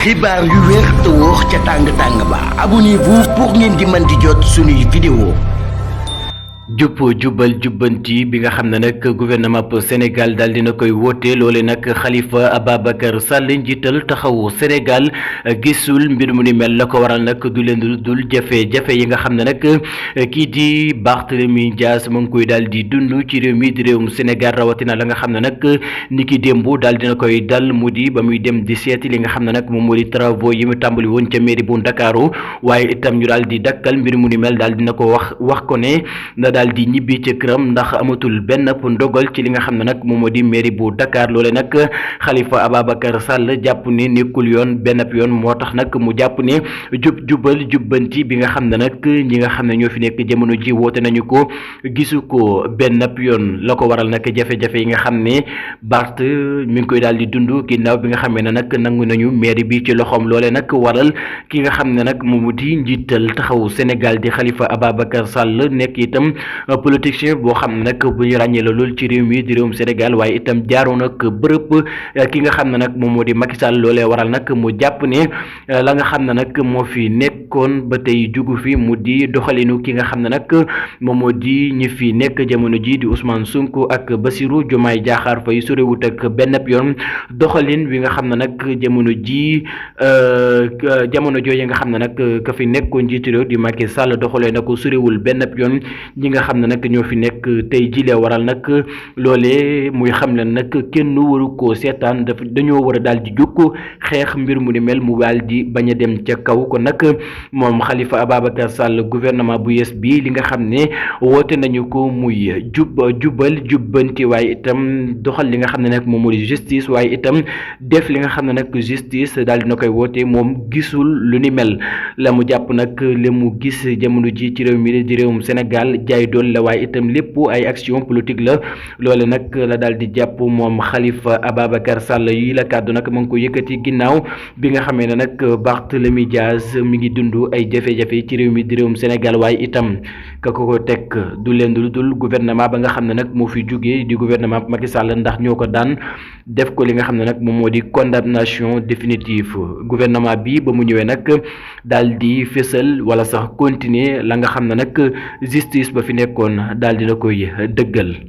xibaar yu wér te wóor ca tàng ba abonnez-vous pour ngeen di mën di jot suñuy vidéo. jubal jubbanti bi nga xam ne nag gouvernement bu Sénégal daal dina koy woote loole nag Khalifa Ababacar Sall njiital taxawu Sénégal gisul mbir mu ni mel la ko waral nag du leen dul jafe-jafe yi nga xam ne nag kii di Barthélémy Dias mu ngi koy daal di dund ci réew mi di réewum Sénégal rawatina la nga xam ne nag ni ki démb daal dina koy dal mu di ba muy dem di seeti li nga xam ne nag moom moo di travaux yi mu tàmbali woon ca mairie bu Ndakaaru waaye itam ñu daal di dakkal mbir mu ni mel daal dina ko wax ko ne daal di ñibbi ci këram ndax amatul benn ndogal ci li nga xam ne nag moom moo di mairie bu Dakar loole nag Khalifa Ababacar Sall jàpp ne nekkul yoon benn yoon moo tax nag mu jàpp ne jubal jubbanti bi nga xam ne nag ñi nga xam ne ñoo fi nekk jamono ji woote nañu ko gisu ko benn yoon la ko waral nag jafe-jafe yi nga xam ne Bart mi ngi koy daal di dund ginnaaw bi nga xamee ne nag nangu nañu mairie bi ci loxoom loole nag waral ki nga xam ne nag moom moo di njiital taxawu Sénégal di Khalifa Ababacar Sall nekk itam politicien boo xam ne nag bu ñu ràññee la lool ci réew mi di réewum Sénégal waaye itam jaaroon ak bërëb ki nga xam ne nag moom moo di Macky Sall loolee waral nag mu jàpp ne la nga xam ne nag moo fi nekkoon ba tey jugu fi mu di doxalinu ki nga xam ne nag moom moo di ñi fi nekk jamono ji di Ousmane Sonko ak Bassirou Diomaye Diakhar Faye sorewut ak benn yoon doxalin wi nga xam ne nag jamono ji jamono jooju nga xam ne nag ka fi nekkoon njiitu réew di Macky Sall doxalee na ko sorewul benn yoon ñi nga xam ne nag ñoo fi nekk tey jile waral nag loolee muy xam leen nag kenn waru koo seetaan dañoo war a daal di jóg xeex mbir mu ni mel mu daal di bañ a dem ca kaw kon nag moom Khalifa Ababacar Sall gouvernement bu yes bi li nga xam ne woote nañu ko muy jubal jubbanti waaye itam doxal li nga xam ne nag moom moo di justice waaye itam def li nga xam ne nag justice daal dina koy woote moom gisul lu ni mel la mu jàpp nag li mu gis jamono ji ci réew mi di réewum Sénégal jaay dool la waaye itam lépp ay action politique la loole nag la daal di jàpp moom Khalifa Ababacar Sall yi la kàddu nag mu ngi ko yëkkati ginnaaw bi nga xamee ne nag Barthélémy Dias mi ngi dund ay jafe-jafe ci réew mi di réewum Sénégal waaye itam ka ko teg du leen lu dul gouvernement ba nga xam ne nag moo fi jógee di gouvernement Macky Sall ndax ñoo ko daan def ko li nga xam ne nag moom moo di condamnation définitive gouvernement bi ba mu ñëwee nag daal di fésal wala sax continuer la nga xam ne nag justice ba fi nekkoon daal dina koy dëggal.